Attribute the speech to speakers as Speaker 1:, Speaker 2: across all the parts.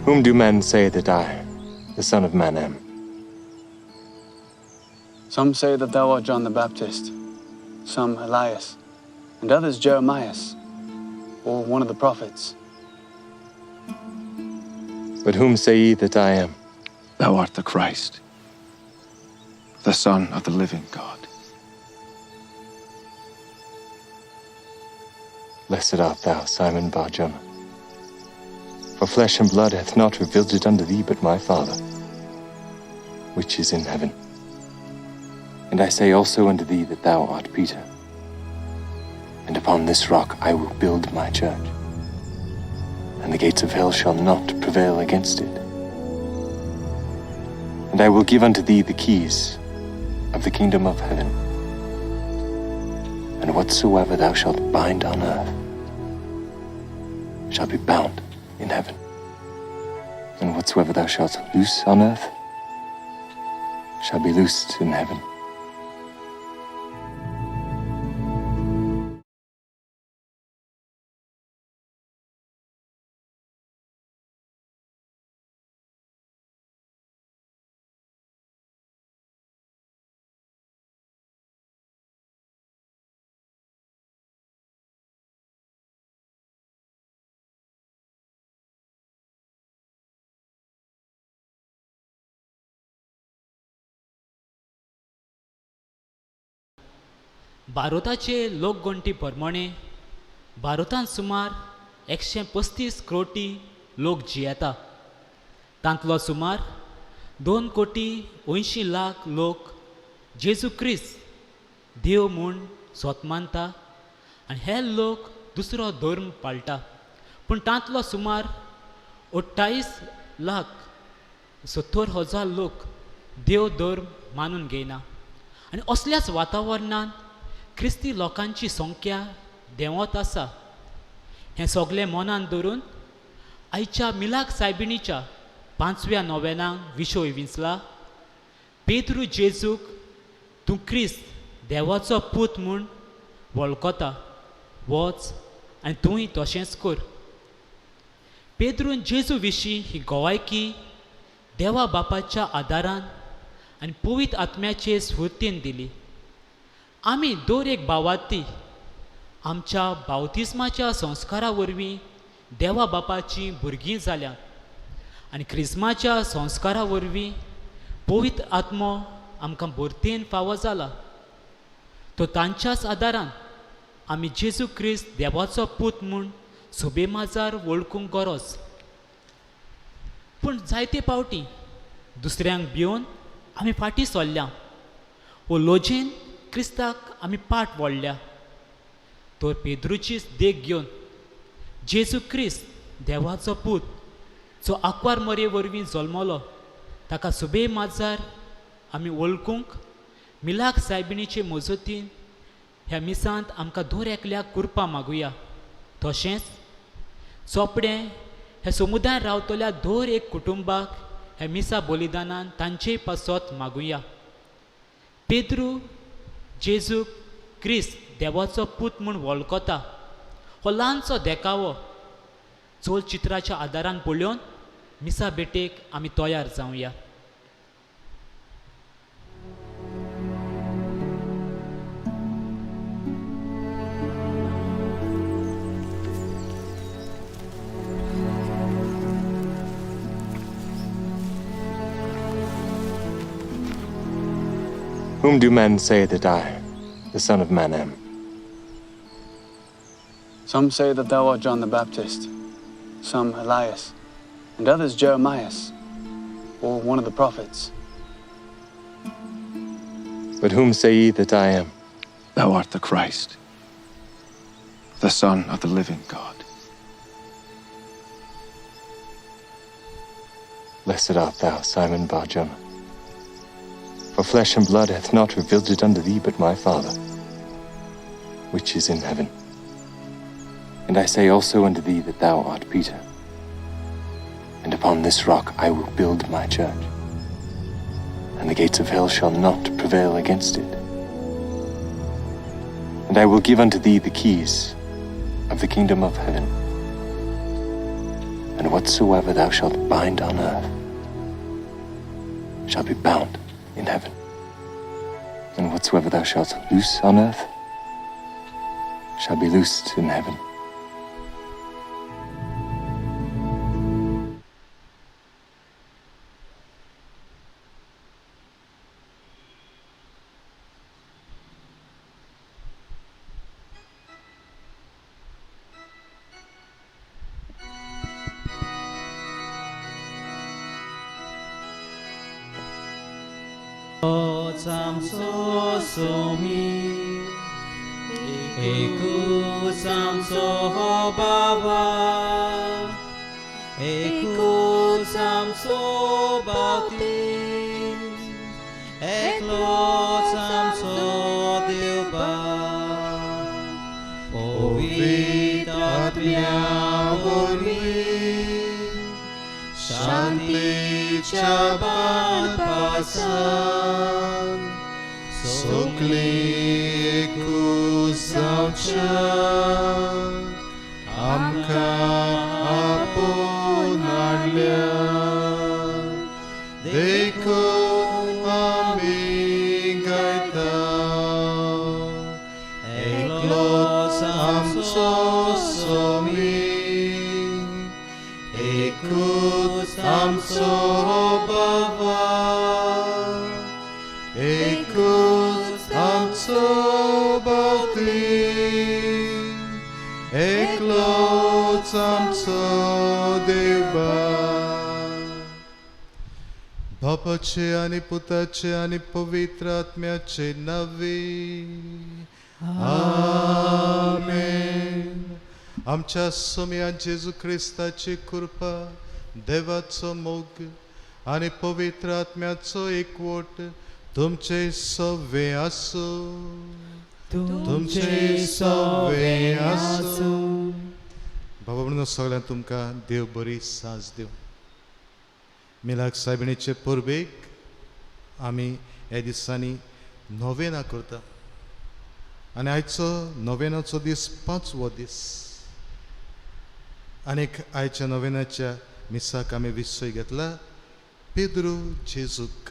Speaker 1: Whom do men say that I, the Son of Man, am?
Speaker 2: Some say that thou art John the Baptist, some Elias, and others Jeremias, or one of the prophets.
Speaker 1: But whom say ye that I am?
Speaker 3: Thou art the Christ, the Son of the living God.
Speaker 1: Blessed art thou, Simon Bar-Jonah. For flesh and blood hath not revealed it unto thee, but my Father, which is in heaven. And I say also unto thee that thou art Peter, and upon this rock I will build my church, and the gates of hell shall not prevail against it. And I will give unto thee the keys of the kingdom of heaven. And whatsoever thou shalt bind on earth shall be bound in heaven. And whatsoever thou shalt loose on earth shall be loosed in heaven.
Speaker 4: भारताचे लोकगणती प्रमाणे भारतांत सुमार 135 कोटी लोक जियेता. तांतलो सुमार 2,80,00,000 लोक जेजू क्रिस्त देव म्हूण स्वत मानता आनी हे लोक दुसरो धर्म पाळटा. पूण तांतलो सुमार 28,70,000 लोक देव धर्म मानून घेयना. आनी असल्याच वातावरणांत क्रिस्ती लोकांची संख्या देंवत आसा. हें सगळें मनान धरून आयच्या मिलाक सायबिणीच्या 5व्या नोवेनाक विशय विंचला, पेद्रू जेजूक तूं क्रिस्त देवाचो पूत म्हूण वळखता, वच आनी तूंय तशेंच कर. पेद्रून जेजू विशीं ही गवायकी देवा बापाच्या आदारान आनी पवित्र आत्म्याचे स्फुर्तीन दिली. आमी दर एक भावाती आमच्या बावतिस्माच्या संस्कारा वरवीं देवा बापाचीं भुरगीं जाल्यात आनी क्रिस्माच्या संस्कारा वरवीं पवित्र आत्मो आमकां भरतेन फावो जाला. तो तांच्याच आदारान आमी जेजू क्रिस्त देवाचो पूत म्हूण सोबेमाजार वळखूंक गरज. पूण जायते फावटी दुसऱ्यांक भिवन आमी फाटीं सरल्या वो लोजेन क्रिस्ताक आमी पाट वळ्ळ्या. तर पेद्रूचीच देख घेवन जेजू क्रिस्त देवाचो पूत जो आंकवार मरे वरवीं जल्मलो ताका सुबे माजार आमी वळखूंक मिलाक सायबिणीचे मजतीन ह्या मिसांत आमकां दर एकल्याक कुरपा मागुया. तशेंच चोपडें ह्या समुदायान रावतल्या दर एक कुटुंबाक ह्या मिसा बलिदानान तांचे पासत मागुया. पेद्रू जेजू क्रिस्त देवाचो पूत म्हूण वळखता हो ल्हानसो देखावो चलचित्राच्या आदारान पळोवन मिसा भेटेक आमी तयार जावया.
Speaker 1: Whom do men say that I, the Son of Man, am?
Speaker 2: Some say that thou art John the Baptist, some Elias, and others Jeremias, or one of the prophets.
Speaker 1: But whom say ye that I am?
Speaker 3: Thou art the Christ, the Son of the living God.
Speaker 1: Blessed art thou, Simon Bar-Jonah. For flesh and blood hath not revealed it unto thee, but my Father, which is in heaven. And I say also unto thee that thou art Peter, and upon this rock I will build my church, and the gates of hell shall not prevail against it. And I will give unto thee the keys of the kingdom of heaven. And whatsoever thou shalt bind on earth shall be bound in heaven. And whatsoever thou shalt loose on earth shall be loosed in heaven.
Speaker 5: बापाचे आनी पुताचे आनी पवित्र आत्म्याचे नांवे आमेन. आमच्या सोम्या जेजू क्रिस्ताची कृपा, देवाचो मोग आनी पवित्र आत्म्याचो एकवट तुमचे सवे आसूं, तुमचे सवे आसूं. बाबा म्हणून सगळ्यांक तुमकां देव बरी सांज दिवं. मिलाग सायबिणीचे परबेक आमी ह्या दिसांनी नोवेना करता आनी आयचो नोवेनाचो दीस पांचवो दीस. आनीक आयच्या नोवेनाच्या मिसाक आमी विशय घेतला पेद्रू जेजूक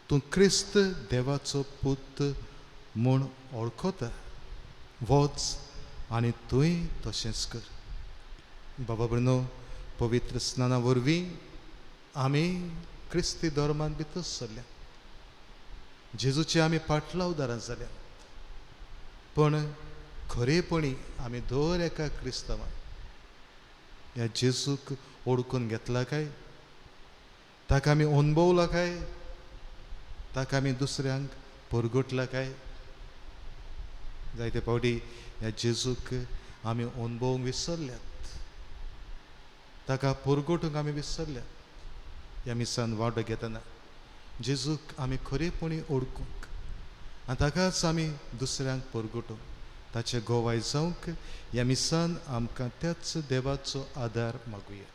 Speaker 5: तूं क्रिस्त देवाचो पूत म्हूण वळखता, वच आनी तूंय तशेंच कर. बाबा भयणो, पवित्र स्नाना वरवीं आमी क्रिस्ती धर्मान भितर सरल्या, जेजूचे आमी पाटलावदारां जाल्या. पूण खरेपणी आमी दर एका क्रिस्तांवान ह्या जेजूक ओळखून घेतला काय, ताका आमी अणभवला काय, ताका आमी दुसऱ्यांक परगटला काय? जायते फावटी ह्या जेजूक आमी अणभवूंक विसरल्यात, ताका परगटूंक आमी विसरल्यात. ह्या मिसान वांटो घेतना जेजूक आमी खरेपणी ओळखूंक आनी ताकाच आमी दुसऱ्यांक परगटूंक, ताचे गोवाय जावंक ह्या मिसान आमकां त्याच देवाचो आदार मागुया.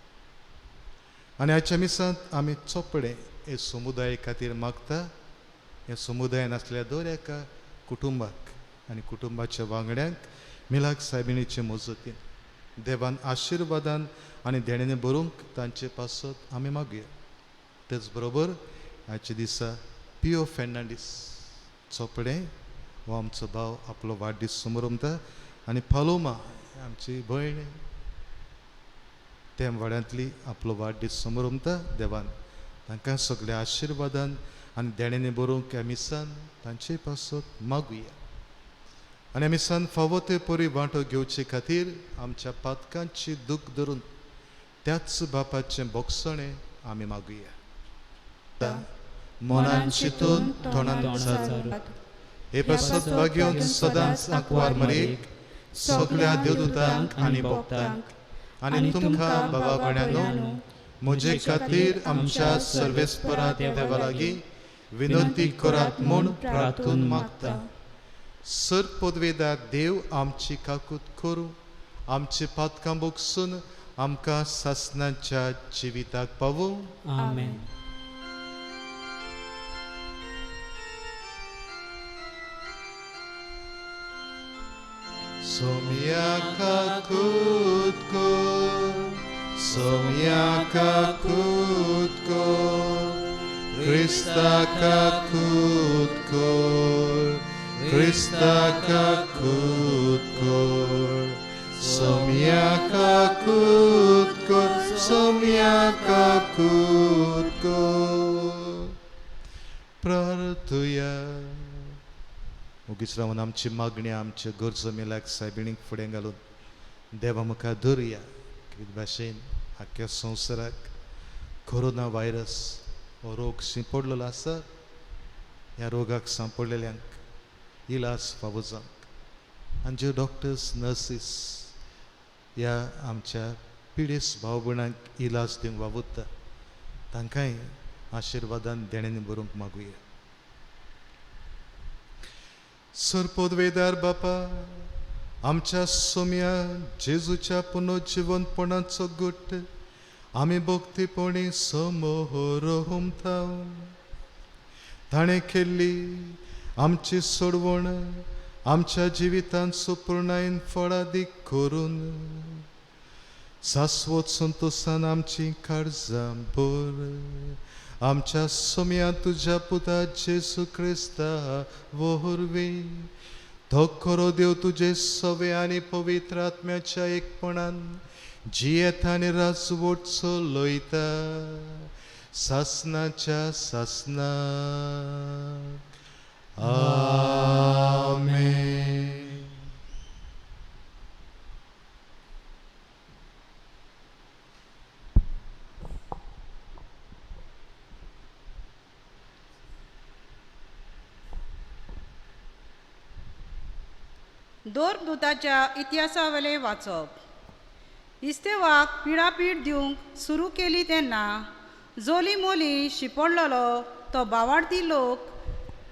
Speaker 5: आनी आयच्या मिसांत आमी चोपडे हे समुदाय खातीर मागता. ह्या समुदायान आसल्या दर एका कुटुंबाक आनी कुटुंबाच्या वांगड्यांक मिलाग सायबिणीचे मजतीन देवान आशिर्वादान आनी देण्याने बरोवंक तांचे पासत आमी मागुया. तेच बरोबर आयच्या दिसा पियो फेर्नांडीस चोपडे हो आमचो भाव आपलो वाडदीस समरमता आनी पालोमा आमची भयण त्या वाड्यांतली आपलो वाडदीस समरमता. देवान तांकां सगळ्या आशिर्वादान आनी देण्याने बरोवंक ह्या मिसान तांचे पासत मागुया. आनी मिसान फावो ते परी वांटो घेवचे खातीर आमच्या पातकांची दूख धरून त्याच बापाचें बोगसणें आमी मागुया. मनान चिंतून तोंडान चारून हे पासत भाग्योन सदांच आंकवार मरेक सगळ्या देवदूतांक आनी भक्तांक आनी तुमकां बाबा भयणांनो म्हजे खातीर आमच्या सर्वेस्परा देवा लागीं विनंती करात म्हूण प्रार्थून मागता. सर पदवेदार देव आमची काकूत करूं, आमची पातकां बोगसून आमकां सासणाच्या जिविताक पावूं.
Speaker 4: आमेन.
Speaker 5: सोम्या काकूत कर, सोम्याका कुदकोर, क्रिस्ताका कुदकोर, क्रिस्ताका कुदकोर, सोम्याका कुदकोर, सोम्याका कुदकोर. प्रार्थुया. ओगीच रावन आमची मागणी, आमच्यो गरजो मेलाक सायबिणीक फुडें घालून देवा मुखार धरुया. कितें भाशेन आख्ख्या संवसाराक कोरोना व्हायरस हो रोग शिंपडलेलो आसा. ह्या रोगाक सांपडलेल्यांक इलाज फावो जावंक आनी ज्यो डॉक्टर्स नर्सीस ह्या आमच्या पिडेस्त भाव भयणांक इलाज दिवंक वावुरता तांकांय आशिर्वादान देण्यांनी बरोवंक मागुया. सरपोदवेदार बापा, आमच्या सोम्या जेजूच्या पुनर्जिवनपणाचो गुट आमी भक्तीपणी समोर हुमता. ताणें केल्ली आमची सोडवण आमच्या जिवितांत सुपूर्णायन फळादीक करून सास्वत संतोसान आमची काळजां भर. आमच्या सोम्या तुज्या पुता जेजू क्रिस्ता वरवीं तो खरो देव तुजे सवे आनी पवित्र आत्म्याच्या एकपणान जियेता आनी राजवट चलयता सासनाच्या सासनाक. आमेन.
Speaker 6: दोरदूताच्या इतिहासावेलें वाचप. इस्तेवाक पिडापीड दिवंक सुरू केली तेन्ना जोली मोली शिंपडलेलो तो बावाडती लोक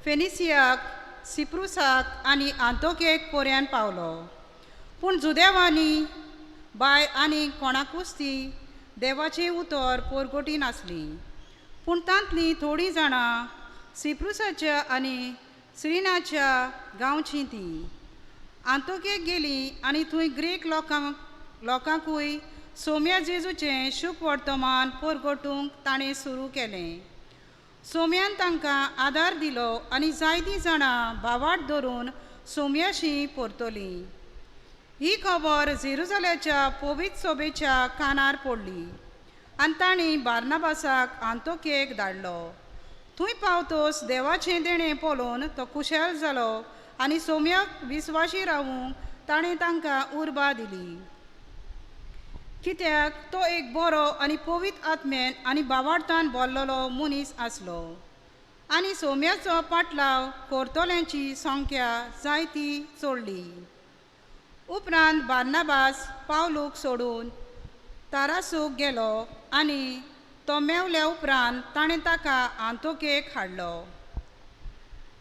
Speaker 6: फेनिसियाक, सिप्रुसाक आनी आंतोकेक पोऱ्यान पावलो. पूण जुदेवांनी बाय आनी कोणाकूच ती देवाचें उतर पोरगोटी नासली. पूण तांतलीं थोडीं जाणां सिप्रुसाच्या आनी सिरिनाच्या गांवचीं तीं आंतोकेक गेलीं आनी थंय ग्रीक लोकांकूय सोम्या जेजूचें शुभ वर्तमान पोरगोटूंक ताणें सुरू केलें. सोम्यान तांकां आदार दिलो आनी जायतीं जाणां भावाट धरून सोम्याशी परतलीं. ही खबर जेरुजाल्याच्या पवित्र सोबेच्या कानार पडली आनी तांणी बार्नाबासाक आंतोकेक धाडलो. थंय पावतोच देवाचें देणें पळोवन तो खुशाल जालो आनी सोम्याक विस्वाशी रावूंक ताणें तांकां उर्बा दिली. कित्याक तो एक बरो आनी पवित्र आत्म्यान आनी बावार्थान भरलेलो मनीस आसलो आनी सोम्याचो पाटलाव करतल्यांची संख्या जायती चडली. उपरांत बार्नाबास पावलूक सोडून तारासूक गेलो आनी तो मेवल्या उपरांत ताणें ताका आंतोकेक हाडलो.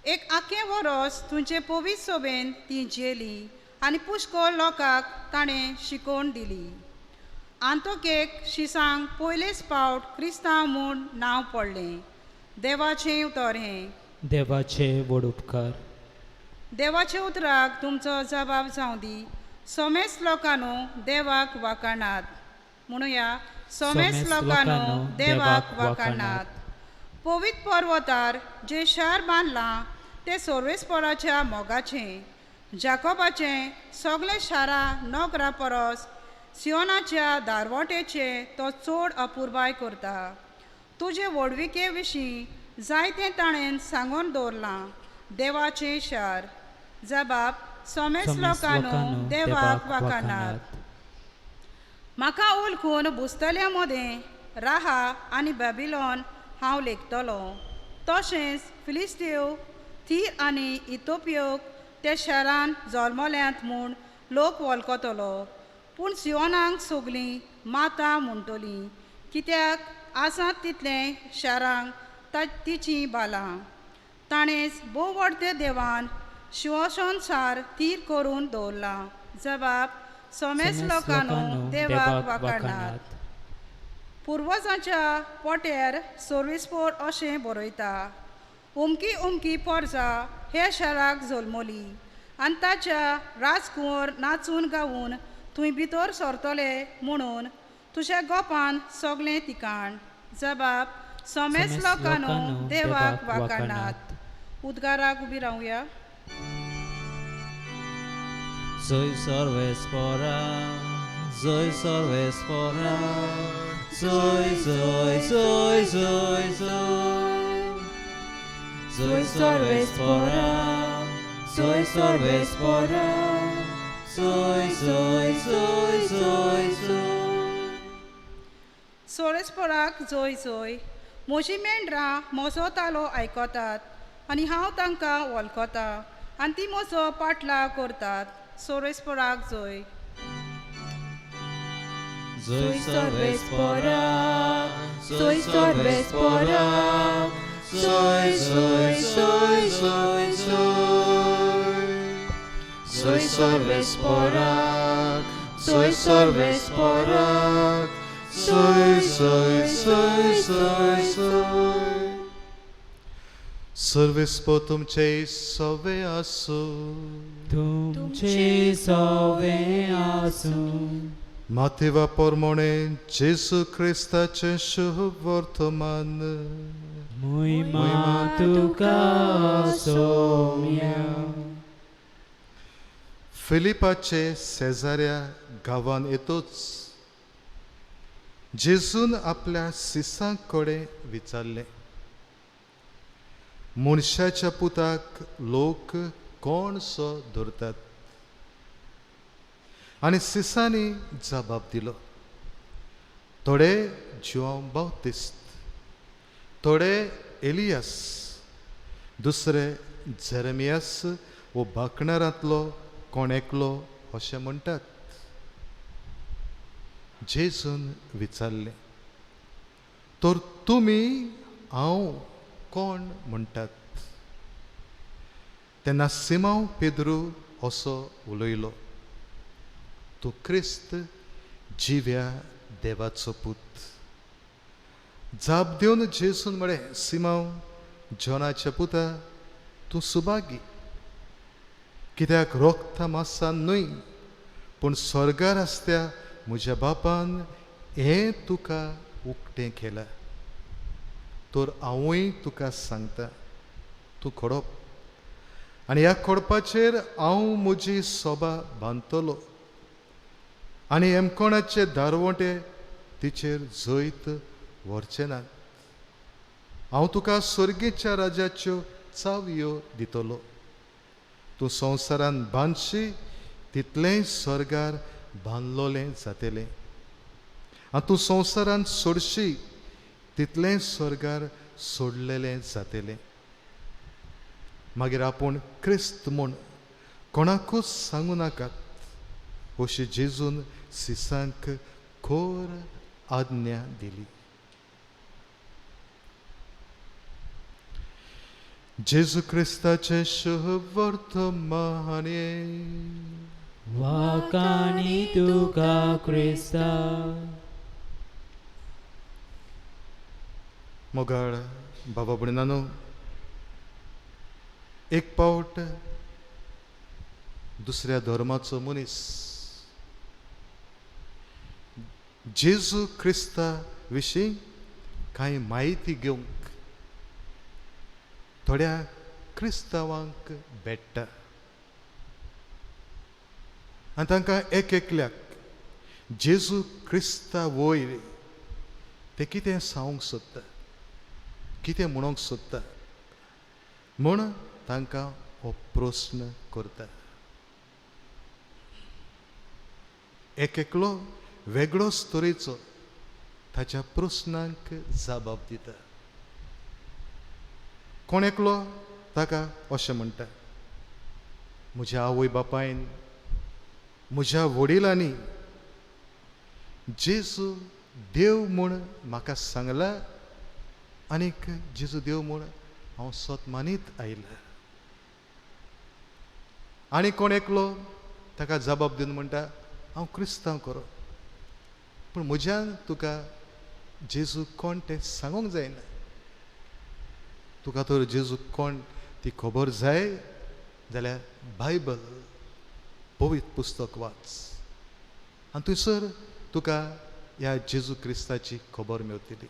Speaker 6: एक आख्खें वरोस थंयचे पवित्र सोबेन ती जेली आनी पुष्कळ लोकांक ताणें शिकोवन दिली. आंतोकेक शिसांक पयलेच फावट क्रिस्तांव म्हूण नांव पडलें. देवाचें उतर हें.
Speaker 4: देवाचे व्हड उपकार.
Speaker 6: देवाच्या उतराक तुमचो जबाब जावं दी. सोमेस लोकांनो देवाक वाखाणात. म्हणुया, सोमेस लोकांनो देवाक वाखाणात. पवित्र पर्वतार जें शार बांदलां तें सर्वेस्पराच्या मोगाचें. जाकोबाचें सगळें शारां नगरा परस सियोनाच्या दारवटेचें तो चड अपुरबाय करता. तुजे व्हडविके विशीं जायतें ताणें सांगून दवरलां. देवाचें शार. जबाब, सोमेस लोकांनो देवाक वाखाणात. म्हाका वळखून भुजतल्या मदें राहा आनी बॅबिलॉन हांव लेखतलो. तशेंच फिलिस्तीव, थीर आनी इथोपियोक त्या शारान जल्मल्यांत म्हूण लोक वळखतलो. पूण सियोनाक सगलीं माता म्हणटलीं, कित्याक आसात तितलें शारांक तिचीं बालां. ताणेंच भोववडते देवान शिवसंसार थीर करून दवरलां. जबाब, सोमेस लोकांनो देवाक वाखाणात. पुर्वजांच्या पोट्यार सर्विसपोर अशें बरयता, उमकी उमकी पोरजा ह्या शाराक जल्मली आनी ताच्या राजकुंवर नाचून गावून थंय भितर सरतले म्हणून तुज्या गोपान सगळें तिकाण जबाब समेस लोकांनो देवाक वाकाणात. उद्गाराक उबी रावया.
Speaker 7: जय सर्वेस्परा, जय सर्वेस्परा, जय जय जय जय जय. जय सर्वेस्परा, जय सर्वेस्परा, जय जय जय जय जय.
Speaker 6: सोरेस्पराक जय जय. म्हजी मेंढरां म्हजो तालो आयकतात आनी हांव तांकां वळखता आनी ती म्हजो पाटलाव करतात. सोरेस्पराक जय.
Speaker 7: जय सर्वेस्परा, जय सर्वेस्परा, जय जय जय जय जय. जय सर्वेस्परा, जय सर्वेस्परा, जय जय जय जय जय.
Speaker 5: सर्वेस्पर तुमचे सवे आसूं.
Speaker 4: तुमचे सवे आसूं.
Speaker 5: मातेवा प्रमाणे जेजू क्रिस्ताचें शुभ वर्तमान.
Speaker 4: महिमा तुका सोम्या.
Speaker 5: फिलिपाचे शेजाऱ्या गांवान येतूच जेजून आपल्या सिसां कडेन विचारलें, मनशाच्या पुताक लोक कोण सो धरतात? आनी सिसांनी जबाब दिलो, थोडे जुआंव बाप्तिस्त, थोडे एलियास, दुसरे जेरेमियास वो बाकणारांतलो कोण एकलो अशें म्हणटात. जेजून विचारलें, तर तुमी हांव कोण म्हणटात? तेन्ना सिमांव पेद्रू असो उलयलो, तूं क्रिस्त जिव्या देवाचो पूत. जाप दिवन जेजून म्हळें, सिमांव जॉनाच्या पुता, तूं सुभागी, कित्याक रोगता मासान न्हय पूण स्वर्गार आसत्या म्हज्या बापान हें तुका उक्तें केलां. तर हांवूय तुका सांगता, तूं खडप आनी ह्या खडपाचेर हांव म्हजी सोबा बांदतलो आनी हेमकोणाचे दारवंटे तिचेर जैत व्हरचे नात. हांव तुका सर्गेच्या राजाच्यो चावयो दितलो. तूं संवसारान बांदशी तितलेंय स्वर्गार बांदलोलें जातलें आनी तूं संवसारान सोडशी तितलेंय स्वर्गार सोडलेलें जातलें. मागीर आपूण क्रिस्त म्हूण कोणाकूच सांगू नाकात अशी जेजून सिसांक खोर आज्ञा दिली. जेजू क्रिस्ताचें शुभ वर्तमान.
Speaker 4: वाकाणी तुका क्रिस्ता.
Speaker 5: मोगाळ बाबा भयणांनो, एक पावट दुसऱ्या धर्माचो मनीस जेजू क्रिस्ता विशीं कांय म्हायती घेवंक थोड्या क्रिस्तांवांक भेट्टा आनी तांकां एक एकल्याक जेजू क्रिस्ता वयर ते कितें सांगूंक सोदता, कितें म्हणूंक सोदता म्हूण तांकां हो प्रस्न करता. एक एकलो वेगळोच तरेचो ताच्या प्रस्नांक जबाब दिता. कोण एकलो ताका अशें म्हणटा, म्हज्या आवय बापायन म्हज्या वडिलांनी जेजू देव म्हूण म्हाका सांगला आनीक जेजू देव म्हूण हांव सत मानीत आयला. आनी कोण एकलो ताका जबाब दिवन म्हणटा, हांव क्रिस्तांव करो पूण म्हज्यान तुका जेजू कोण तें सांगूंक जायना. तुका तर जेजू कोण ती खबर जाय जाल्यार बायबल पवित्र पुस्तक वाच आनी थंयसर तुका ह्या जेजू क्रिस्ताची खबर मेवतली.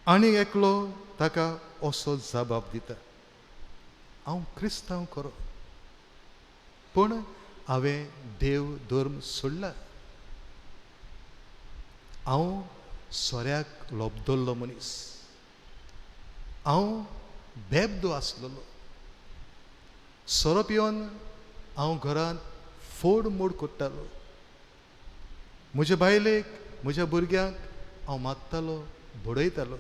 Speaker 5: आनी एकलो ताका असो जबाब दिता, हांव क्रिस्तांव खरो, पूण हांवें देव धर्म सोडला, हांव सोऱ्याक लोबदल्लो मनीस, हांव बेबदो आसलेलो, सोरो पिवन हांव घरांत फोड मोड करतालो, म्हज्या बायलेक म्हज्या भुरग्यांक हांव मारतालो बडयतालो,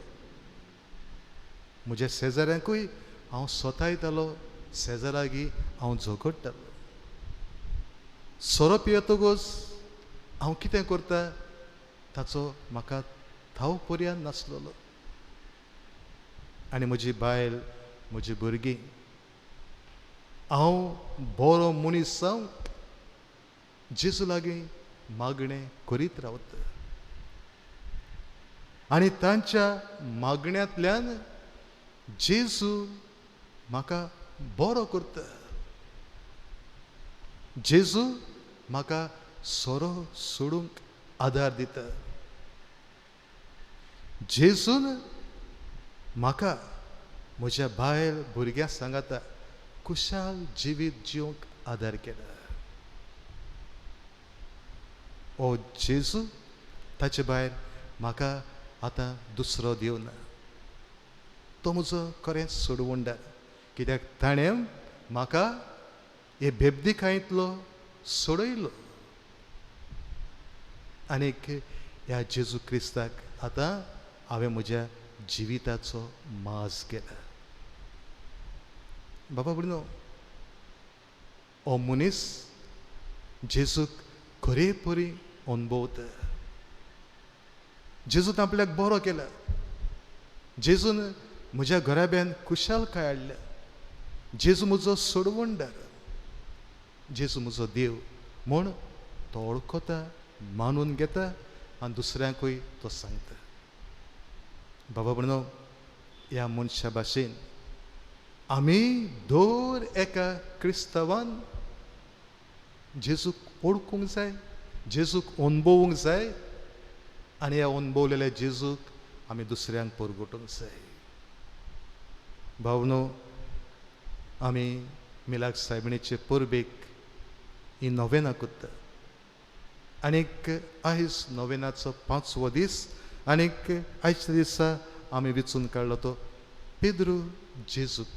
Speaker 5: म्हज्या शेजाऱ्यांकूय हांव सोतायतालो, शेजारागी हांव झगडटालो. सोरो पियेतकच हांव कितें करता ताचो म्हाका थाव पर्यान नासलेलो. आनी म्हजी बायल म्हजी भुरगीं हांव बरो मनीस जावंक जेजू लागीं मागणें करीत रावता आनी तांच्या मागण्यांतल्यान जेजू म्हाका बरो करता, जेजू म्हाका सोरो सोडूंक आदार दिता, जेजून म्हाका म्हज्या बायल भुरग्यां सांगाता खुशाल जिवीत जिवंक आदार केला. ओ जेजू ताचे भायर म्हाका आतां दुसरो देव ना, तो म्हजो खरेंच सोडवणदार, कित्याक ताणें म्हाका हे बेबदिकायेंतलो सोडयलो. आनीक ह्या जेजू क्रिस्ताक आतां हांवें म्हज्या जिविताचो माज केला. बाबा भयणो, हो मनीस जेजूक खरे परी अनुभवता, जेजून आपल्याक बरो केला, जेजून म्हज्या घराब्यान खुशालकाय हाडल्या, जेजू म्हजो सोडवणदार, जेजू म्हजो देव म्हूण तो वळखता, मानून घेता आनी दुसऱ्यांकूय तो सांगता. बाबा भयणो, ह्या मनशा भाशेन आमी दर एका क्रिस्तांवान जेजूक वळखूंक जाय, जेजूक अनुभवूंक जाय आनी ह्या अनुभवलेल्या जेजूक आमी दुसऱ्यांक परगटूंक जाय. भावनो, आमी मिलाग सायबिणीचे परबेक ही नोवेनां करता आनीक आयज नोवेनाचो 5वो दीस आनीक आयच्या दिसा आमी विचून काडलो तो पेद्रू जेजूक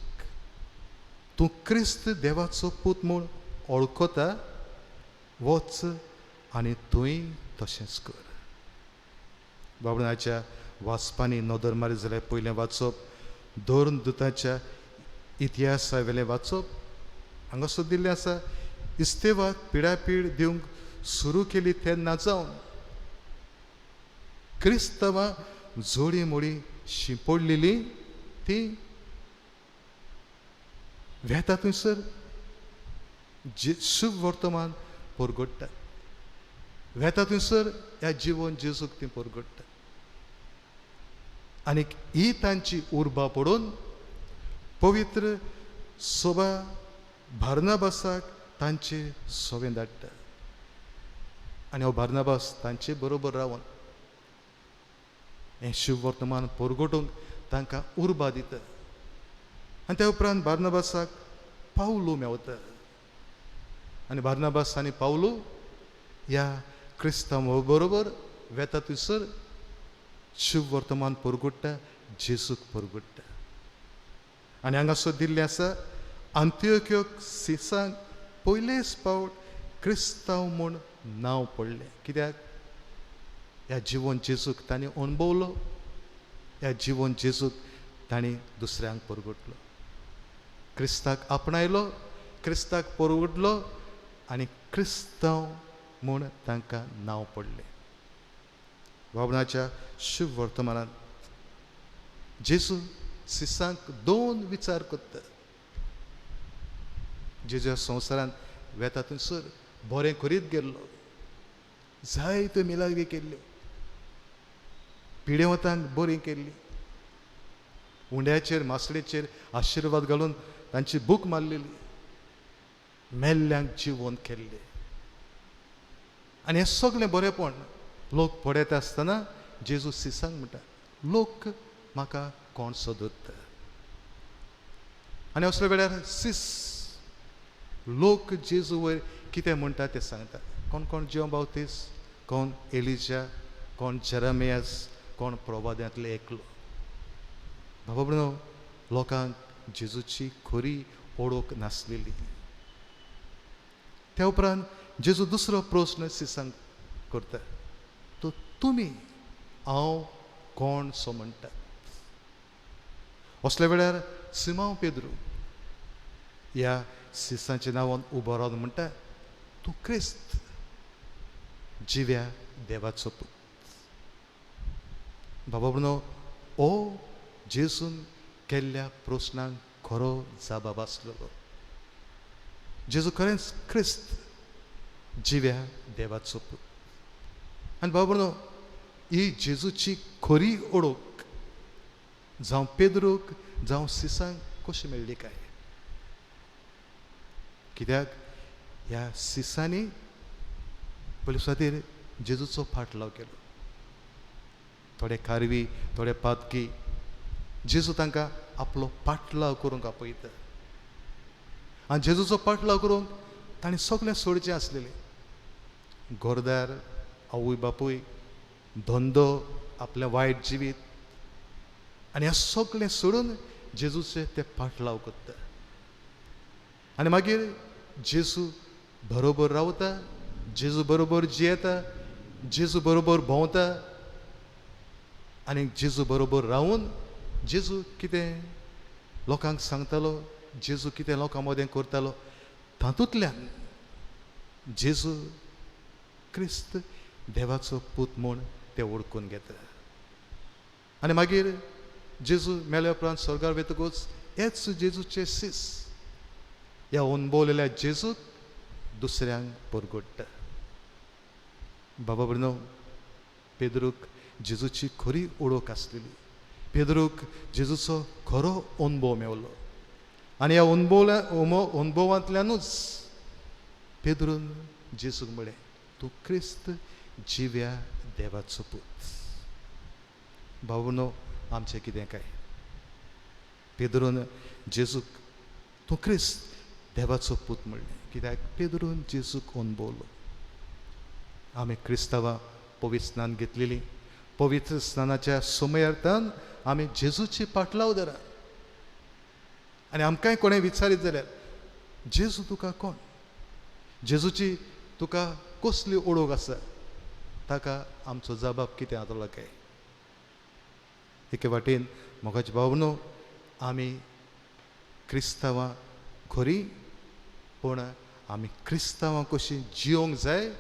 Speaker 5: तूं क्रिस्त देवाचो पूत म्हूण वळखता, वच आनी तूंय तशेंच कर. बाबणाच्या वाचपांनी नदर मारी जाल्यार पयलें वाचप दोन दुताच्या इतिहासा वेलें वाचप हांगासर दिल्लें आसा. इस्तेवाक पिडापीड दिवंक सुरू केली तेन्ना जावन क्रिस्तवां जोडी मोडी शिंपडलेली ती वेता थंयसर शुभ वर्तमान परगट्टा, वेता थंयसर ह्या जिवन जेजूक ती परगट्टा आनीक ही तांची उर्बा पडून पवित्र सोबा बार्नाबासाक तांचे सोवें धाडटा आनी हो बार्नाबास तांचे बरोबर रावन हें शुभ वर्तमान परगटूंक तांकां उर्बा दिता आनी त्या उपरांत बार्नाबासाक पावलू मेवता आनी बार्नाबास आनी पावलू ह्या क्रिस्तांव बरोबर वेता थंयसर शुभ वर्तमान परगट्टा, जेजूक परगट्टा. आनी हांगासर दिल्लें आसा आंतियोक सिसांक पयलेच फावट क्रिस्तांव म्हूण नांव पडलें, कित्याक ह्या जिवन जेजूक तांणी अणभवलो, ह्या जिवन जेजूक तांणी दुसऱ्यांक परगटलो, क्रिस्ताक आपणायलो, क्रिस्ताक परगटलो आनी क्रिस्तांव म्हूण तांकां नांव पडलें. बाबणाच्या शुभ वर्तमानांत जेजू सिसांक दोन विचार करता. जेजू संवसारांत वेता थंयसर बरें करीत गेल्लो, जायत्यो मिलाग्री केल्ल्यो, पिडेवतांक बरी केल्ली, उंड्याचेर मासळेचेर आशिर्वाद घालून तांची भूक मारलेली, मेल्ल्यांक जिवंत केल्ले. आनी हें सगळें बरेंपण लोक पळयता आसतना जेजू सिसांक म्हणटा, लोक म्हाका कोण सोदता? आनी असल्या वेळार सीस लोक जेजू वयर कितें म्हणटा तें सांगता. कोण कोण जेव बावतीस, कोण एलिजा, कोण जेरमियास, कोण प्रवाद्यांतले एकलो. बाबा भयणो, लोकांक जेजूची खरी ओळख नासलेली. त्या उपरांत जेजू दुसरो प्रस्न सिसांक करता, तो तुमी हांव कोण सो म्हणटात? असल्या वेळार सिमांव पेद्रू ह्या सिसांच्या नांवान उबो रावन म्हणटा, तूं क्रिस्त, जिव्या देवाचो पूत. बाबा भयणो, ओ जेजून केल्ल्या प्रस्नांक खरो जबाब आसलेलो. जेजू खरेंच क्रिस्त, जिव्या देवाचो पूत. आनी बाबा भयणो, ही जेजूची खरी ओळख जावं पेद्रूक जावं सिसांक कशी मेळ्ळी काय? कित्याक ह्या सिसांनी पयले सुवातेर जेजूचो फाटलाव केलो. थोडे कारवी, थोडे पातकी, जेजू तांकां आपलो पाटलाव करूंक आपयता. आनी जेजूचो पाटलाव करूंक ताणें सगळें सोडचें आसलेलें, घरदार, आवय बापूय, धंदो, आपलें वायट जिवीत, आनी हें सगळें सोडून जेजूचे ते पाटलाव करता. आनी मागीर जेजू बरोबर रावता, जेजू बरोबर जियेता, जेजू बरोबर भोंवता. आनी जेजू बरोबर रावून जेजू कितें लोकांक सांगतालो, जेजू कितें लोकां मदें करतालो, तातूंतल्यान जेजू क्रिस्त देवाचो पूत म्हूण ते वळखून घेता. आनी मागीर जेजू मेल्या उपरांत स्वर्गार वतकूच हेच जेजूचे सीस ह्या अणभवलेल्या जेजूक दुसऱ्यांक परगट्टा. बाबा भयणो, पेद्रूक जेजूची खरी ओळख आसलेली. पेद्रूक जेजूचो खरो अणभव मेवलो. आनी ह्या अणभवांतल्यानूच पेद्रून जेजूक म्हळें, तूं क्रिस्त, जिव्या देवाचो पूत. भावनो, आमचें कितें काय? पेद्रून जेजूक तूं क्रिस्त देवाचो पूत म्हणलें, कित्याक पेद्रून जेजूक अणभवलो. आमी क्रिस्तांवां पवित्र स्नान घेतलेली. पवित्र स्नानाच्या समयार्थान आमी जेजूची पाटलाव धरा. आनी आमकांय कोणें विचारीत जाल्यार जेजू तुका कोण, जेजूची तुका कसली ओळख आसा, ताका आमचो जबाब कितें जातलो काय? एके वाटेन मोगाचे भावनो, आमी क्रिस्तांवां खरी, पूण आमी क्रिस्तांवां कशीं जियोंक जाय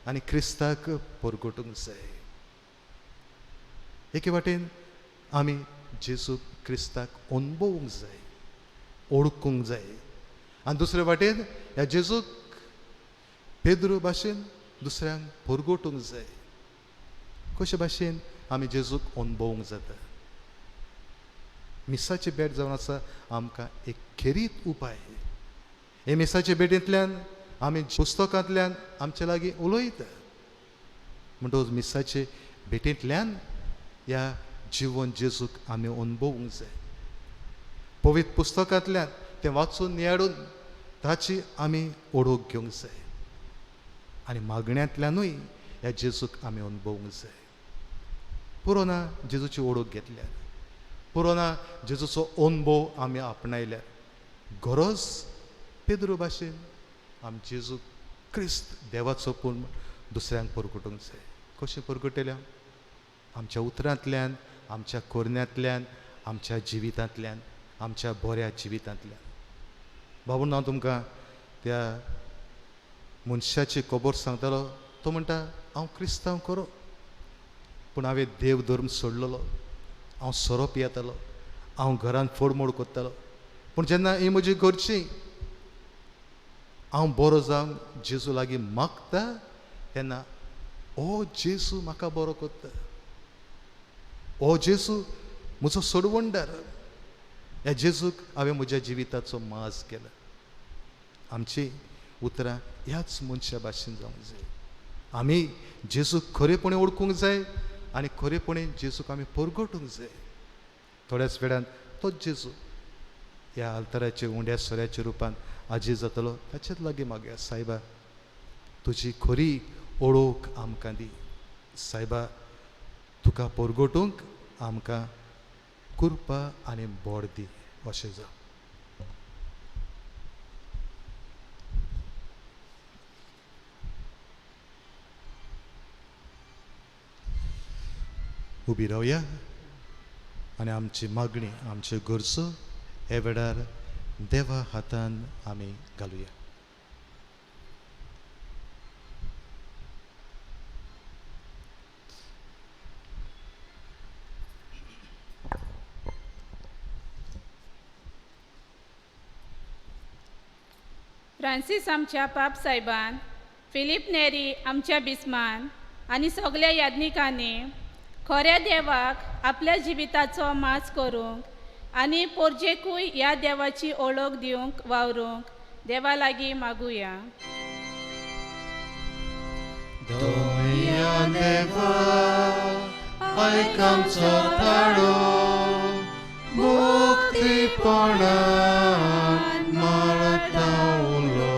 Speaker 5: आनी क्रिस्ताक परगटूंक जाय. एके वाटेन आमी जेजू क्रिस्ताक अणभवूंक जाय, ओळखूंक जाय. आनी दुसरे वाटेन ह्या जेजूक पेद्रू भाशेन दुसऱ्यांक परगटूंक जाय. कशे भाशेन आमी जेजूक अणभवूंक जाता? मिसाची भेट जावन आसा आमकां एक खेरीत उपाय. हे मिसाचे भेटींतल्यान आमी पुस्तकांतल्यान आमचे लागीं उलयता. म्हणटकच मिसाचे भेटींतल्यान ह्या जिवन जेजूक आमी अणभवूंक जाय. पवित्र पुस्तकांतल्यान तें वाचून नियाळून ताची आमी ओळख घेवंक जाय. आनी मागण्यांतल्यानूय ह्या जेजूक आमी अणभवूंक जाय. पुरो ना जेजूची ओळख घेतल्यार, पुरो ना जेजूचो अणभव आमी आपणायल्यार, गरज पेद्रू भाशेन आमी जेजू क्रिस्त देवाचो पूण दुसऱ्यांक परगटूंक जाय. कशें परगटयल्या? आमच्या उतरांतल्यान, आमच्या कोरण्यांतल्यान, आमच्या जिवितांतल्यान, आमच्या बऱ्या जिवितांतल्यान. बाबून हांव तुमकां त्या मनशाची खबर सांगतालो. तो म्हणटा, हांव क्रिस्तांव खरो, पूण हांवें देव धर्म सोडलेलो, हांव सोरो पियेतालो, हांव घरांत फोडमोड करतालो. पूण जेन्ना ही म्हजी घरची हांव बरो जावंक जेजू लागीं मागता तेन्ना ओ जेजू म्हाका बरो करता, ओ जेजू म्हजो सोडवणदार. ह्या जेजूक हांवें म्हज्या जिविताचो माज केला. आमची उतरां ह्याच मनशा भाशेन जावंक जाय. आमी जेजूक खरेपणी वळखूंक जाय आनी खरेपणी जेजूक आमी परगटूंक जाय. थोड्याच वेळान तोच जेजू ह्या आल्ताराचे उंड्या सोऱ्याच्या रुपान आजी जातलो. ताचेच लागीं मागया, सायबा तुजी खरी ओळख आमकां दी, सायबा तुका परगटूंक आमकां कृपा आनी बोड दी. अशें जावं. उबी रावया आनी आमची मागणी, आमच्यो गरजो हे वेळार देवा हातान आमी घालुया.
Speaker 8: फ्रांसीस आमच्या पाप सायबान, फिलीप नेरी आमच्या बिस्मान आनी सगल्या याज्ञिकांनी खऱ्या देवाक आपल्या जिविताचो मास करूंक आनी पोरजेकूय ह्या देवाची ओळख दिवंक वावरूंक देवा लागीं मागुया.
Speaker 5: दोया देवा आयक आमचो ताळो, मुक्तीपणान मारता उलो.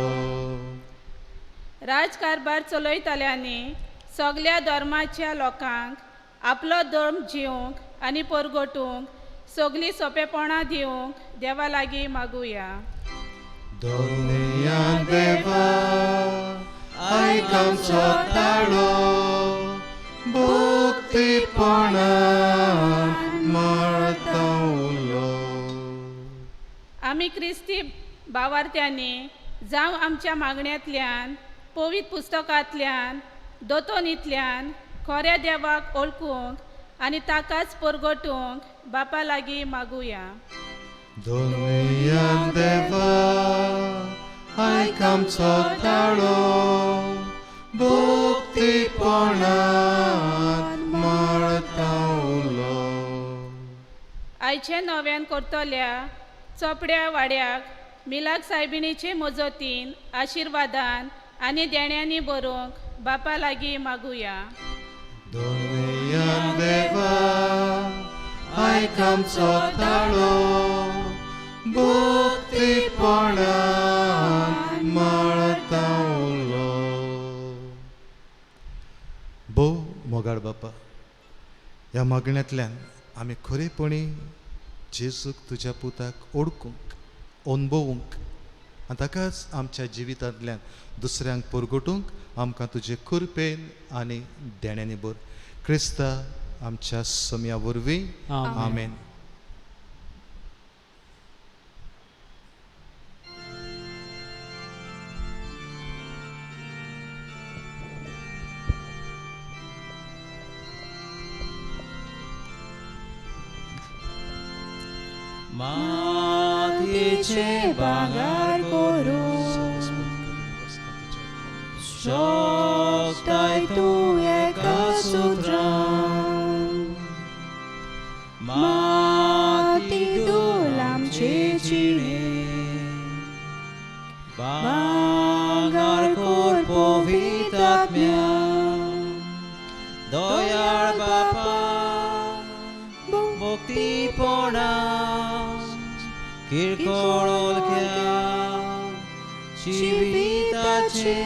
Speaker 8: राजकारभार चलयतल्यांनी सगल्या धर्माच्या लोकांक आपलो धर्म जिवंक आनी परगटूंक सगळीं सोंपेपणां दिवंक देवा लागीं मागुया.
Speaker 5: दोनया देवा आयक आमचो ताळो, भक्तीपणान मारता उलो.
Speaker 8: आमी क्रिस्ती भावार्थ्यांनी जावं आमच्या मागण्यांतल्यान, पवित्र पुस्तकांतल्यान, दोतोनींतल्यान खऱ्या देवाक वळखूंक आनी ताकाच परगटूंक बापा लागीं मागुया.
Speaker 5: दोनया देवा आयक आमचो ताळो, भक्तीपणान मारता उलो.
Speaker 8: आयचे नव्यान करतल्या चोपड्या वाड्याक मिलाग सायबिणीचे मजतीन, आशिर्वादान आनी देण्यांनी बरोवंक बापा लागीं मागुया.
Speaker 5: दोनया देवा आयक आमचो ताळो, भक्तीपणान मारता उलो. भोव मोगाळ बापा, ह्या मागण्यांतल्यान आमी खरेपणी जेजूक तुज्या पुताक ओळखूंक, अणभवूंक आनी ताकाच आमच्या जिवितांतल्यान दुसऱ्यांक परगटूंक आमकां तुजे कृपेन आनी देण्यांनी भर. क्रिस्ता आमच्या सम्या वरवीं आमेन.
Speaker 7: मातयेचे भांगर करूं शकताय तूं एका सुत्रान, माती धूल आमचे जिणे भांगर कर पवित्र आत्म्यान. दयाळ बापा मुक्तीपणान किरकोळ ओळख्या जिविताचे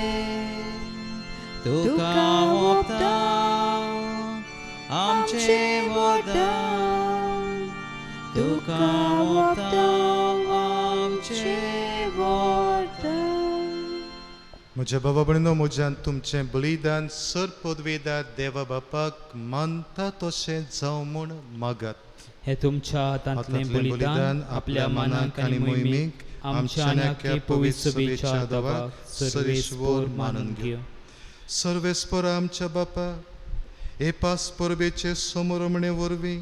Speaker 7: तुका ओंपता आमचें वरदान, तुका ओंपता आमचें वरदान.
Speaker 5: म्हज्या बाबा भयणीनो, म्हज्यान तुमचें बलिदान सर पदवेदार देवा बापाक मानता तशें जावं म्हूण मागात.
Speaker 4: हे तुमच्या हातांतलें बलिदान आपल्या मनाक आनी मोहिमेक आमच्या आनी पवित्र सभेच्या देवाक सर्वेस्पोर मानून घेवं.
Speaker 5: सर्वेस्पोर आमच्या बापा, हे पास परबेचे समरमणे वरवीं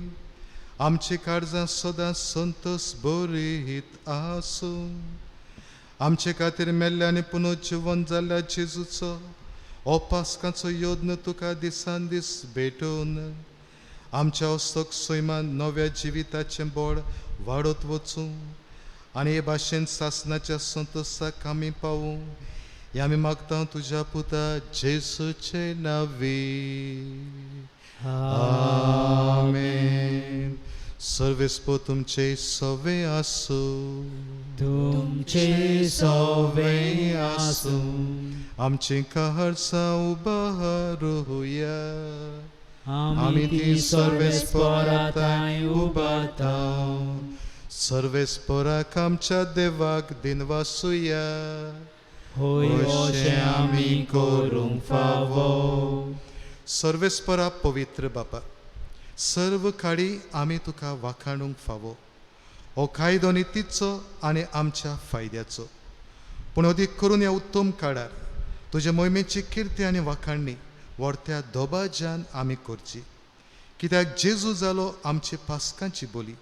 Speaker 5: आमची काळजां सदां संतोस बरीत आसूं. आमचे खातीर मेल्ल्या आनी पुनर्जिवन जाल्ल्या जेजूचो हो पास्काचो यत्न तुका दिसान दीस भेटोवन आमच्या हस्तक सैमान नव्या जिविताचें बळ वाडत वचूं आनी हे भाशेन सासणाच्या संतोसाक आमी पावूं. हे आमी मागता तुज्या पुता जेसूचे नांवी. आमेन. सर्वेस्पो तुमचे सवे आसूं.
Speaker 7: तुमचे सवे आसूं.
Speaker 5: आमची कहरसां उबारुया.
Speaker 7: आमी ती सर्वेस्पराताय उबारता.
Speaker 5: सर्वेस्पराक आमच्या देवाक दिनवासुया.
Speaker 7: होय अशें आमी करूंक फावो.
Speaker 5: सर्वेस्परा पवित्र बापा, सर्व काळी आमी तुका वाखाणूंक फावो. हो कायदो नितीचो आनी आमच्या फायद्याचो, पूण अदीक करून ह्या उत्तम काळार तुजे मोहिमेची किर्ती आनी वाखाणणी व्हडत्या दबाज्यान आमी करची. कित्याक जेजू जालो आमची पास्कांची बोली,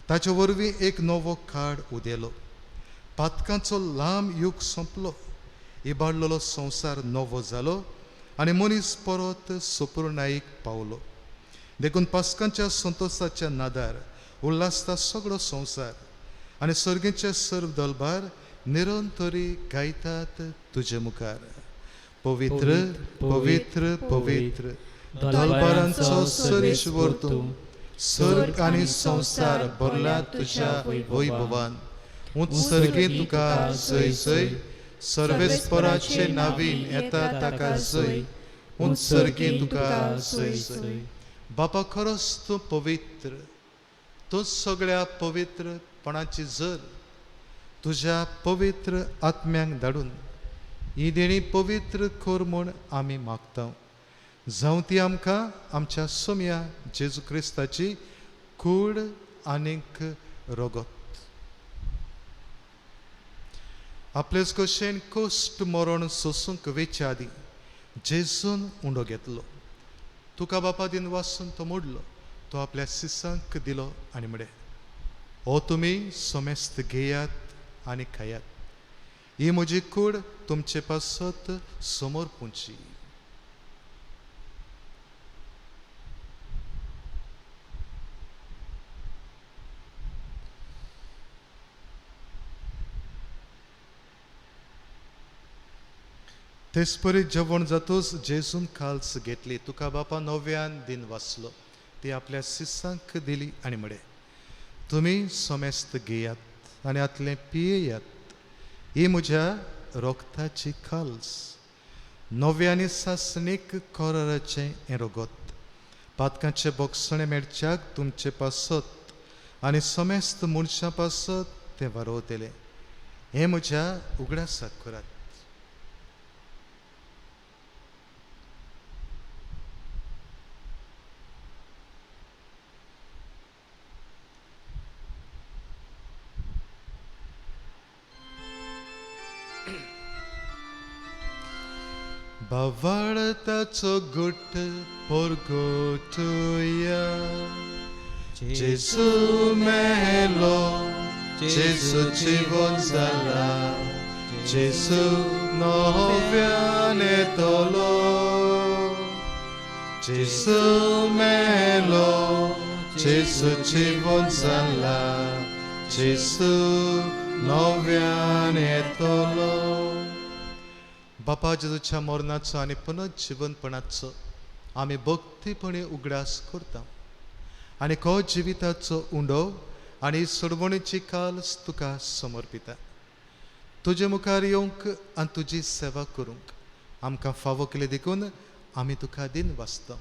Speaker 5: ताचे वरवीं एक नवो काळ उदेलो. पातकांचो लांब युग सोंपलो, इबाडलेलो संवसार नवो जालो आनी मनीस परत सुपूर्णाईक पावलो. देखून पास्कांच्या संतोशाच्या नादार उल्हासता सगळो संवसार आनी सर्गेचे सर्व दलबार निरंतरी गायतात तुजे मुखार. पवित्र पवित्र पवित्र दलबारांचो सर्वेश्वर तूं, सर्ग आनी संवसार भरला तुज्या वैभवान. उंच सर्गे तुका जय जय, सर्वेस्पराचे नावीन येता ताका जय. उंच सर्गे तुका जय जय. बापा, खरोच तूं पवित्र, तूं सगळ्या पवित्रपणाची जर तुज्या पवित्र आत्म्यांक धाडून ही देणी पवित्र कर म्हूण आमी मागता. जावं ती आमकां आमच्या सोम्या जेजू क्रिस्ताची कूड आनीक रगत. आपलेच कशेन कश्ट मरण सोसूंक वेच्या आदीं जेजून उंडो घेतलो. तुका बापा दिन वासून तो मोडलो, तो आपल्या सिसांक दिलो आनी म्हळें, हो तुमी समेस्त घेयात आनी खायात, ही म्हजी कूड तुमचे पासत समोर पुंची. तेचपरी जेवण जातूच जेजून काल्स घेतली, तुका बापा नव्यान दिन वाचलो, ती आपल्या सिसांक दिली आनी म्हळें, तुमी समेस्त घेयात आनी आतलें पियेयात, ही म्हज्या रोगताची खाल्स, नव्या आनी सासणीक कराराचें हें रगत, पातकांचें बोगसणें मेळच्याक तुमचे पासत आनी समेस्त मनशां पासत तें वारोवतलें. हें म्हज्या उगडासाक करात. भावार्थाचो गुट परगटुया, जेजू मेलो, जेजू जिवन जाला, जेजू नव्यान येतलो. जेजू मेलो, जेजू जिवन जाला, जेजू नव्यान येतलो. बापा जेजूच्या मरणाचो आनी पुनर्जिवनपणाचो आमी भक्तीपणी उगडास करता आनी को जिविताचो उंडो आनी सोडवणीची काल्स तुका समर्पिता. तुजे मुखार येवंक आनी तुजी सेवा करूंक आमकां फावो केले देखून आमी तुका दिन वाचता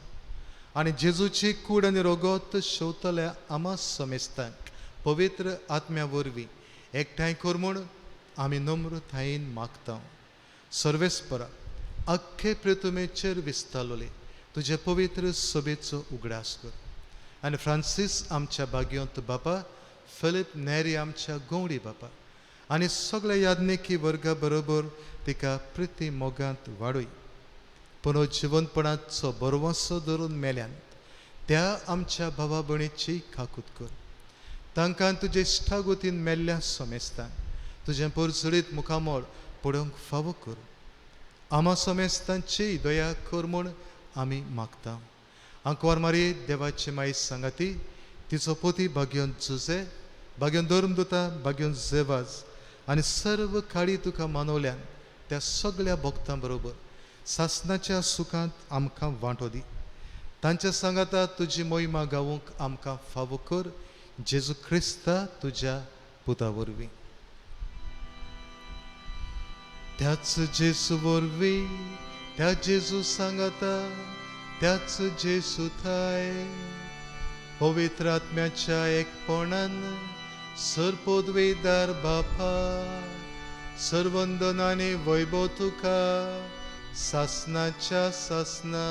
Speaker 5: आनी जेजूची कूड आनी रगत शेवतल्या आमा समेस्तांक पवित्र आत्म्या वरवीं एकठांय कर म्हूण आमी नम्रतायेन मागता. सर्वेस्परा आख्खे पृथ्वीचेर विस्तारलोले तुजे पवित्र सभेचो उगडास कर आनी फ्रांसीस आमच्या बाग्योंत बापा, फिलीप नेरी आमच्या गोवडी बापा आनी सगळ्या याज्ञिकी वर्गा बरोबर तिका प्रिती मोगांत वाडय. पुनर्जिवनपणाचो बरवसो धरून मेल्यान त्या आमच्या भावा भयणीची काकूत कर. तांकां तुजे इश्टागोतीन मेल्ल्या समेस्तांक तुजें परजळीत मुखामळ पळोवंक फावो कर. आमा समेस्तांची दया कर म्हूण आमी मागता. आंकवार मारी देवाची माई सांगाती, तिचो पोती भाग्योन जुजे, भाग्योन धर्मदुता, भाग्योन जेवाज आनी सर्व काळी तुका मानवल्यान त्या सगळ्या भक्तां बरोबर सासनाच्या सुखांत आमकां वांटो दी. तांच्या सांगाता तुजी मोहिमा गावूंक आमकां फावो कर, जेजू क्रिस्ता तुज्या पुता वरवीं. त्याच जेजू वरवीं, त्या जेजू सांगाता, त्याच जेजू थाय पवित्र आत्म्याच्या एकपणान सरपोदवेदार बापा सर्वंदनाने वैभव तुका सासनाच्या सासना.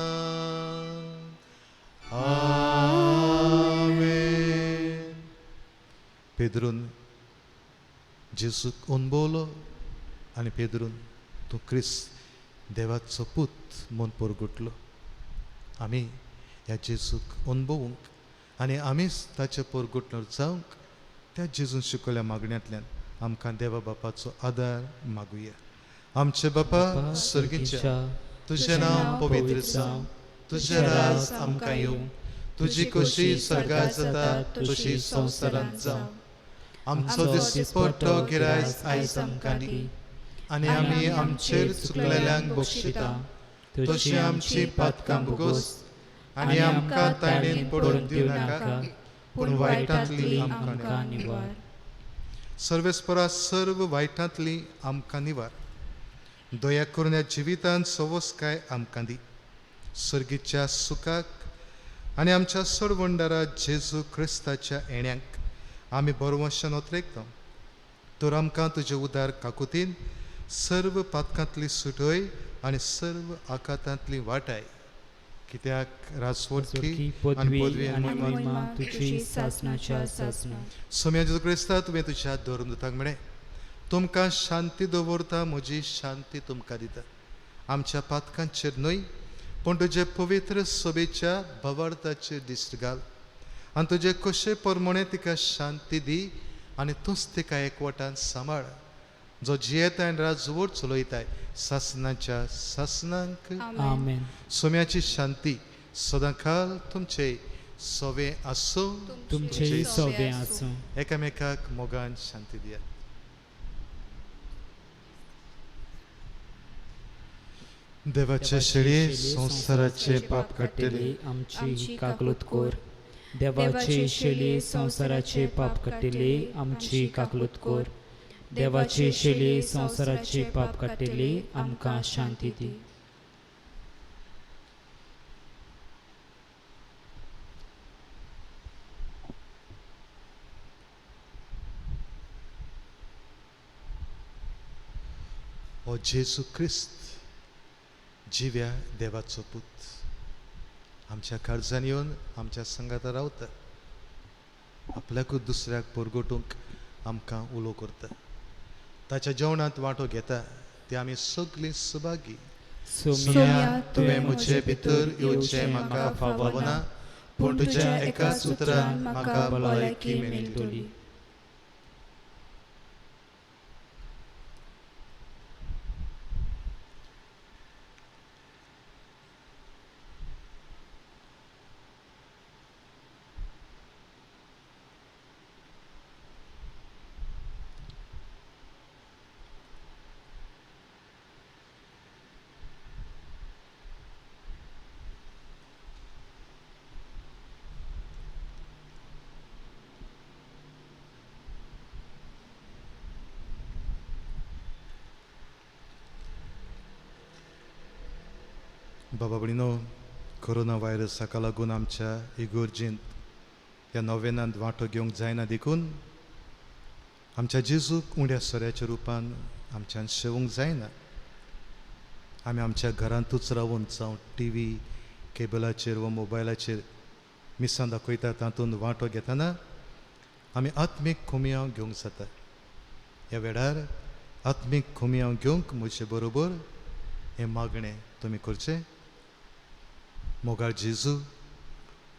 Speaker 5: आमेन. पेद्रून जेजूक अणभवलो आनी पेद्रून तूं क्रिस्त देवाचो पूत म्हूण परगटलो. आमी ह्या जेजूक अणभवूंक आनी आमीच ताचे परगटणार जावंक त्या जेजून शिकयल्या मागण्यांतल्यान आमकां देवा बापाचो आदार मागुया. आमचे बापा सर्गीच्या, तुजें नांव पवित्र जावं, तुजें राज आमकां येवं, तुजी खोशी स्वर्गात जाता तशी संवसारांत जावं. आमचो दिसपट्टो गिरायस आयज आमकां दी आनी आमी आमचेर चुकलेल्यांक बक्षिता तशी आमची पातकां भोगोस आनी आमकां ताणेन पडून दिवं नाका, पूण वायटांतली आमकां निवार. सर्वेस्परा सर्व वायटांतली आमकां निवार. दया करून ह्या जिवितांत सवसकाय आमकां दी. सर्गीच्या सुखाक आनी आमच्या सोडवंडारा जेजू क्रिस्ताच्या येण्याक आमी बरवंशान ओतरेकता. तर आमकां तुजे उदार काकुतीन सर्व पातकांतली सुटय आनी सर्व आकातांतली वाटाय. कित्याक राजवटकी पदवी आनी महिमा तुजी सासनाच्या सासना. सोम्या जेजू क्रिस्ता, तुवें तुज्या धर्मदूतांक म्हळें, तुमकां शांती दवरता, म्हजी शांती तुमकां दिता. आमच्या पातकांचेर न्हय पूण तुजे पवित्र सभेच्या भावार्थाचेर दिश्ट घाल आनी तुजे कशे प्रमाणे तिका शांती दी आनी तूंच तिका एकवटान सांबाळ, जो जियेता आनी राजवट चलयताय सासनाच्या सासनांक. आमेन. सोम्याची शांती सदांकाल तुमचे सवे आसूं,
Speaker 4: तुमचे सवे आसूं.
Speaker 5: एकामेकाक मोगान शांती दियात. देवाचे शेळये संवसाराचे पाप काडटले
Speaker 4: आमची काकलूत कोर. देवाचे शेळये संवसाराचे पाप काडटले आमची काकलूत कोर. देवाचे शेळये संवसाराचे पाप काडटले आमकां शांती दी.
Speaker 5: ओ जेजू क्रिस्त जिव्या देवाचो पूत, आमच्या काळजान येवन आमच्या संगाता रावता, आपल्याकूच दुसऱ्याक परगटूंक आमकां उलो करता, ताच्या जेवणांत वांटो घेता ते आमी सगळीं सभागी.
Speaker 7: सोम्या, तुवें म्हजे भितर येवचें म्हाका फावना, पूण तुज्या एकाच उतरान म्हाका भलायकी मेळटली. बाबा भयणीनो, कोरोना व्हायरस हाका लागून आमच्या इगोर्जींत ह्या नोवेनांत वांटो घेवंक जायना देखून आमच्या जेजूक उण्या सोऱ्याच्या रुपान आमच्यान शेवूंक जायना. आमी आमच्या घरांतूच रावून जावं टी व्ही केबलाचेर वा मोबायलाचेर मिसां दाखयता तातूंत वांटो घेतना आमी आत्मीक खुमयांव घेवंक जाता. ह्या वेळार आत्मीक खुमयांव घेवंक म्हजे बरोबर हें मागणें तुमी करचें. मोगाळ जेजू,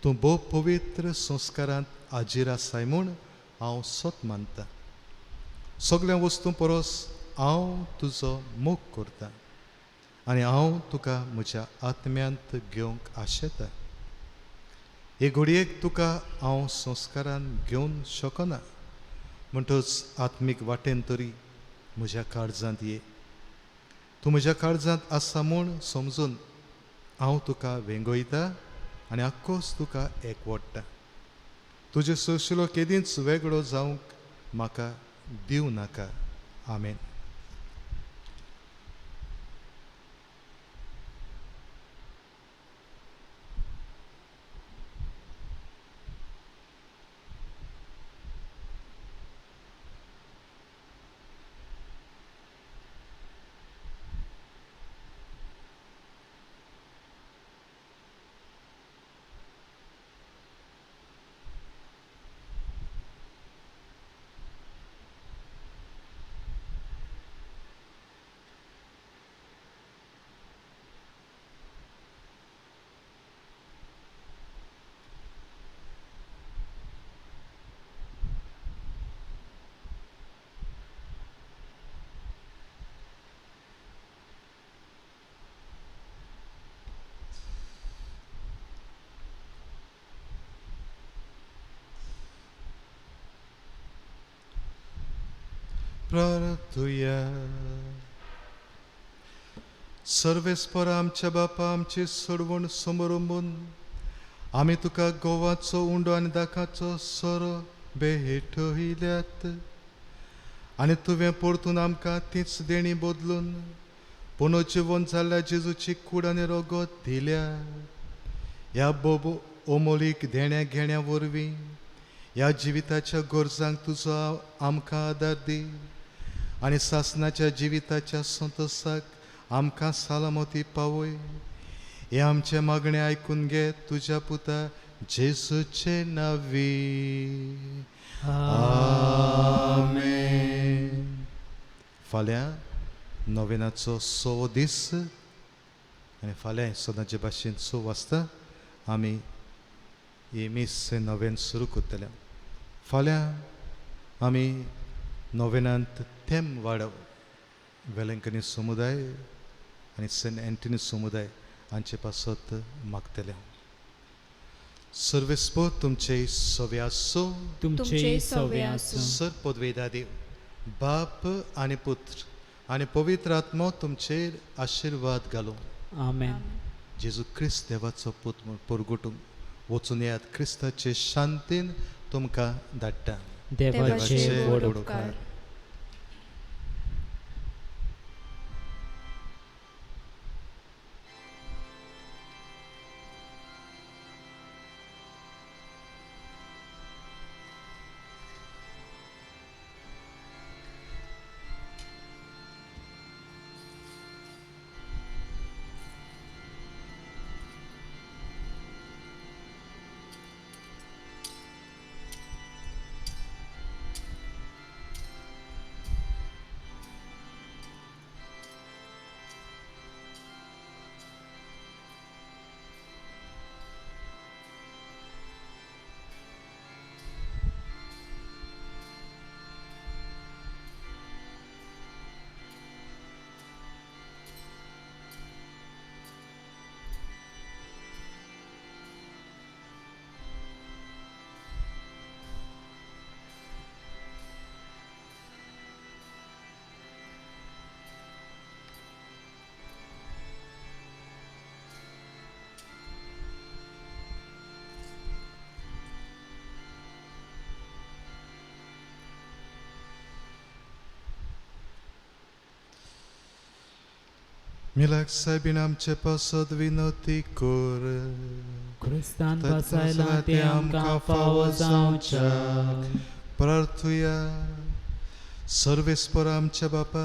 Speaker 7: तूं भोव पवित्र संस्कारांत आजीर आसाय म्हूण हांव सत मानता. सगळ्या वस्तूं परस हांव तुजो मोग करता आनी हांव तुका म्हज्या आत्म्यांत घेवंक आशेता. हे घडयेक तुका हांव संस्कारान घेवन शकना, म्हणटच आत्मीक वाटेन तरी म्हज्या काळजांत ये.
Speaker 5: तूं म्हज्या काळजांत आसा म्हूण समजून हांव तुका वेंगयता आनी आक्कोस तुका एकवडटा. तुजे सोशिलो केदींच वेगळो जावंक म्हाका दिवं नाका. आमेन. प्रार्थुया. सर्वेस्पर आमच्या बापा आमची सोडवण समरंबून आमी तुका गोवाचो उंडो आनी दाकाचो सोरो भेटयल्यात आनी तुवें परतून आमकां तीच देणी बदलून पुनर्जिवन जाल्ल्या जेजूची कूड आनी रगत दिल्या. ह्या बोबो ओमोलीक देण्या घेण्या वरवीं ह्या जिविताच्या गरजांक तुजो आमकां आदार दी आनी सासनाच्या जिविताच्या संतोसाक आमकां सलामती पावय. हें आमचें मागणें आयकून घे तुज्या पुता जेजूचे नांवी. आमेन. फाल्यां नोवेनाचो 6वो दीस आनी फाल्यां सदांचे भाशेन 6 वाजता आमी ही मीस नोवेन सुरू करतले. फाल्यां आमी नोवेनांत तेम वाडो वेलंकनी समुदाय आनी सेंट एंटनी समुदाय हांचे पासत मागतले. सर्वेस्पर तुमचे सवे आसूं.
Speaker 4: तुमचे सवे आसूं.
Speaker 5: सर पदवेदा देव बाप आनी पुत्र आनी पवित्र आत्मो तुमचेर आशिर्वाद घालूं.
Speaker 4: आमेन.
Speaker 5: जेजू क्रिस्त देवाचो पूत म्हूण परगटूंक वचून येयात. क्रिस्ताचे शांतीन तुमकां धाडटा.
Speaker 4: देवाचे व्हड उपकार.
Speaker 5: मिलाक सायबीन आमचे पासत विनवती कर.
Speaker 4: क्रिस्तान बसायला तें आमकां फावो जावच्याक.
Speaker 5: प्रार्थुया. सर्वेस्पर आमच्या बापा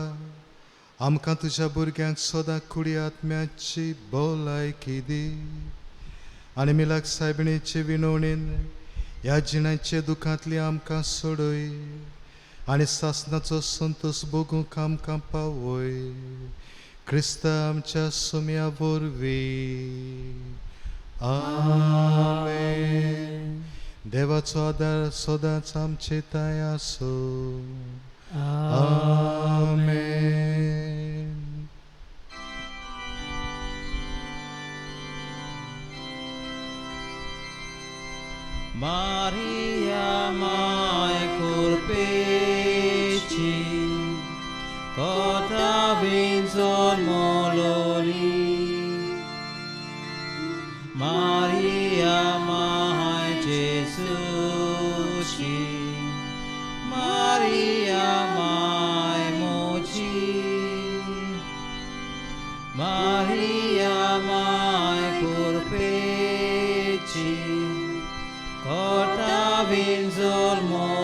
Speaker 5: आमकां तुज्या भुरग्यांक सदां कुडी आत्म्याची भलायकी दी आनी मिलाक सायबिणीचे विनवणेन ह्या जिणाचे दुखांतली आमकां सोडय आनी सासनाचो संतोश भोगूंक आमकां पावय. क्रिस्ता आमच्या सुम्या वरवीं. आमेन. देवाचो आदार सदांच आमचे ताय आसूं. आमेन.
Speaker 9: Maria mai curpeci, cota vinzol mololi. Maria Mai Jesuci, Maria Mai Moci, Maria Mai Curpeci, Corta vinzol mololi.